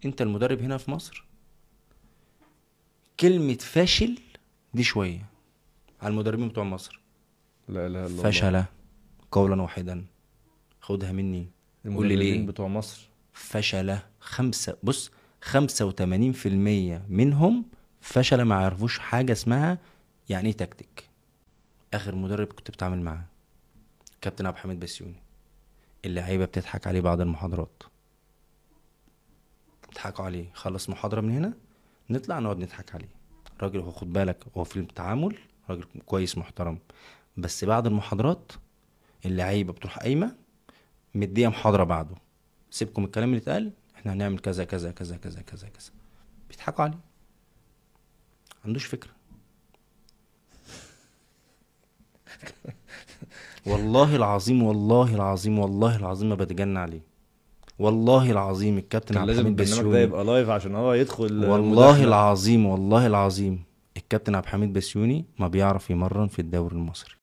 انت المدرب هنا في مصر كلمة فاشل دي شوية على المدربين بتوع مصر. لا اله الا الله. فشل قولا واحدا، خدها مني. قول لي المدربين ليه بتوع مصر فشل؟ بص 85% منهم فشل، ما عرفوش حاجة اسمها يعني ايه تكتيك. اخر مدرب كنت بتعامل معاه كابتن عبد الحميد بسيوني، اللعيبة بتضحك عليه بعد المحاضرات، بيضحكوا عليه. خلص محاضرة من هنا نطلع نقعد نضحك عليه. راجل هو خد بالك هو في التعامل راجل كويس محترم، بس بعد المحاضرات اللعيبة بتروح قايمة مديه محاضرة بعده، سيبكم الكلام اللي اتقال، احنا هنعمل كذا كذا كذا كذا كذا كذا. بيضحكوا عليه، عندوش فكرة. والله العظيم والله العظيم والله العظيم ما بتجنى عليه، والله العظيم الكابتن كان عبد لازم الحميد البرنامج ده بسيوني، يبقى live عشان هو يدخل والله مداخلة. العظيم والله العظيم الكابتن عبد الحميد بسيوني ما بيعرف يمرن في الدوري المصري.